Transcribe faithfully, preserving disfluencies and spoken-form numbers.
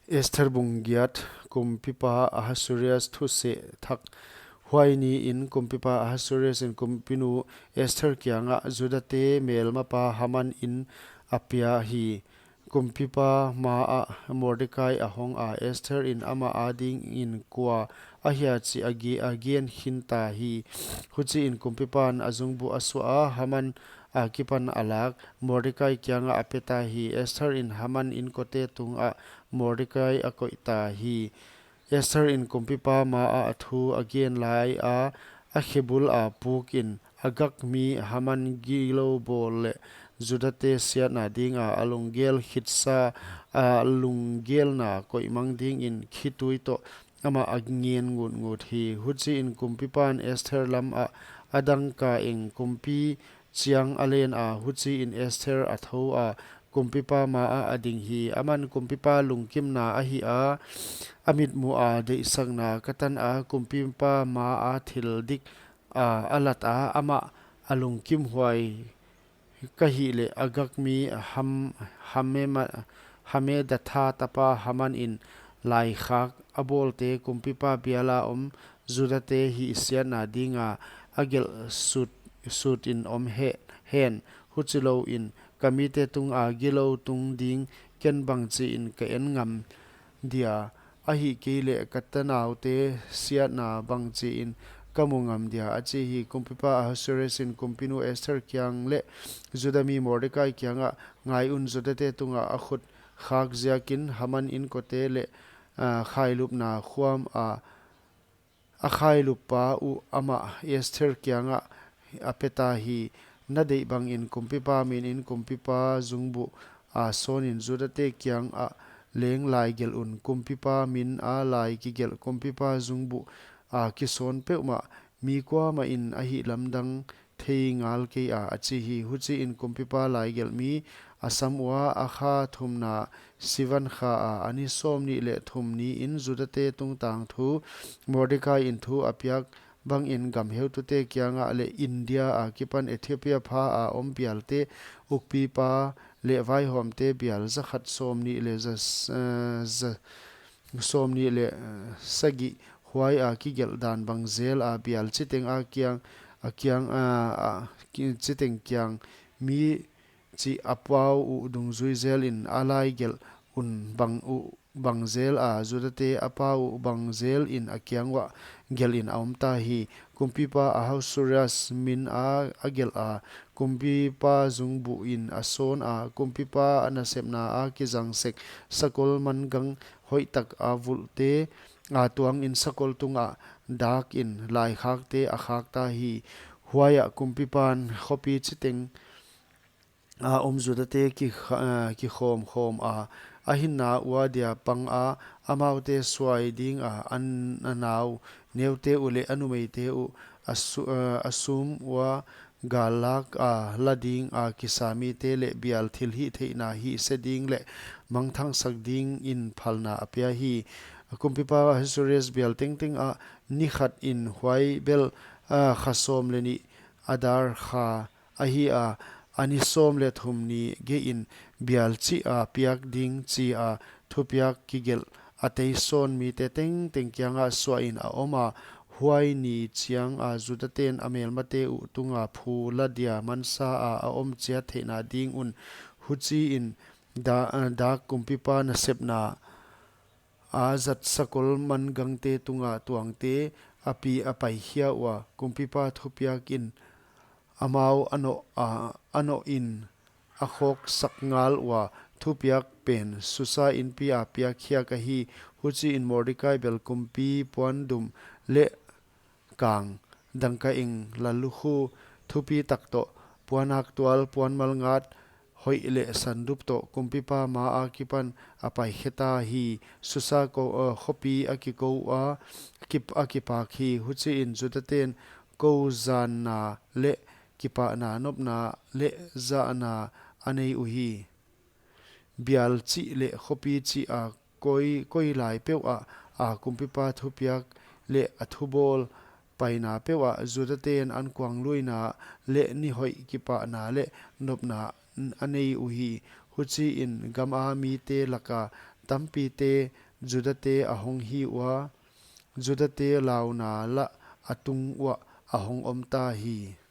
Esther bung giat. Kumpipa Ahasuerus thuseh thak. Huai niin kumpipa Ahasuerus in kumpinu Esther kiangah, Judate melmapa Haman in a pia hi. Kumpipa maah Mordekai a hong a, Esther in amah adingin kua ahia chih a gi-, a gen khinta hi. Huchiin kumpipan a zungbuh a suah a, Haman akipan a lak, Mordekai kiangah a peta hi. Esther in Haman inkote tungah Mordekai a koihta hi. Esther in kumpipa maah a thu a gen lai a, a khebul a pukin, Agag mi Haman gilou bawl leh Judate siatna dinga a lunggel khitsa, a lunggelna koihmang dingin khitui toh amah a ngen ngutngut hi. Huchiin kumpipan Esther lamah a dangka eng kumpi chiang a len a, huchiin Esther a thou a, kumpipa maah a ding hi. Aman kumpipa lungkimna a hih a, a mitmuh a deihsakna ka tan a, kumpipa maah thil dik a, a lat a, amah a lungkimhuai ka hih leh Agag mi Ham-, Hamema-, Hamedatha tapa Haman in laikhak a bawlte kumpipa biala om Judate hihsiatna dinga a gelh sut, sutin om he, hen, huchilouin ka mite tunga gilou tung ding ken bangchiin ka en ngam dia, ahihkeileh ka tanaute siatna bangchiin ka mu ngam dia, a chi hi. Kumpipa Ahasuerus in kumpinu Esther kiang leh Juda mi Mordekai kiangah, Ngai un, Judate tungah a khut khak ziakin Haman inkote leh, ah, khailupna khuam a a khailuppa uh amah Esther kiangah a peta hi. Na deih bangin kumpipa minin kumpipa zungbuh a sawnin Judate kiangah leng lai gelh un. Kumpipa min a lai kigelh kumpipa zungbuh a kisawn peuhmah mi kuamah in a hihlamdang thei ngal kei a, a chi hi. Huchiin kumpipa laigelh mi a sam ua, a kha thumna sivan kha a, a ni sawmnih leh thum niin Judate tungtang thu Mordekai in thu a piak bangin gam heutute kiangah leh India akipan Ethiopia pha a om bialte ukpipa leh vaihawmte bial zakhat sawmnih leh za, eh, za, sawmnih leh, eh, sagih huai a kigelh dan bang zel a bial chiteng a kiang, a kiang, a, a, ki-, chiteng kiang mi chih a pau uh dungzui zelin a laigelh un bang uh bang zel a, Judate a pau uh bang zelin a kiang uah gelhin a omta hi. Kumpipa Ahasuerus min a a gelh a, kumpipa zungbuh in a sawn a, kumpipa a nasepna a kizang sek sakol mangang hoihtak a vulhte a tuangin sakol tungah dakin laikhakte a khakta hi. Huaiah kumpipan khopi chiteng a om Judate ki kha-, a, kikhawmkhawm a, a hinna ua dia pang a, amaute suai dinga, an, a nau neute uh leh a numeite uh, a su-, a, a sum ua gallak a la dinga kisa mite leh bial thilhihtheihna hihse ding leh mangthangsak dingin phalna a pia hi. Kumpipa Ahasuerus bial tengteng ah ni khat in huai bel, a, kha sawm leh nih Adar kha ahi a, a ni sawm leh thum ni geihin bial chih a piak ding chi a thupiak kigelh a teisawn mite tengteng kiangah suahin a om a, huai ni chiang a Judaten a melmate uh tunga phu la dia mansa a a om chiat theihna ding un. Huchiin da-, a, dak kumpipa nasepna a zat sakol mangangte tunga tuangte a pi a paikhia ua, kumpipa thupiak in amau a noh a, a nohin a khawksak ngal ua, thupiak pen Susa inpi a piak khiak ahi. Huchiin Mordekai bel kumpi puandum leh kang, dangka eng, lallukhu, thupi tak toh, puanak tual, puan malngat hoih leh sandup toh kumpipa ma akipan a paikheta hi. Susa ko, eh, khopi a kikou a, kip-, a kipak hi. Huchiin Judaten kou zanna leh kipahna, nopna leh zahna a nei uhi. Bial chih leh khopi chih a koi, koi lai peuh ah, a kumpipa thupiak leh a thubawl paina peuh ah Judaten ankuangluina leh nihoih kipahna leh nopna a nei uhi. Huchiin gam a mite laka tampite Judate a honghi ua, Judate launa lah a tunguah a hongomta hi.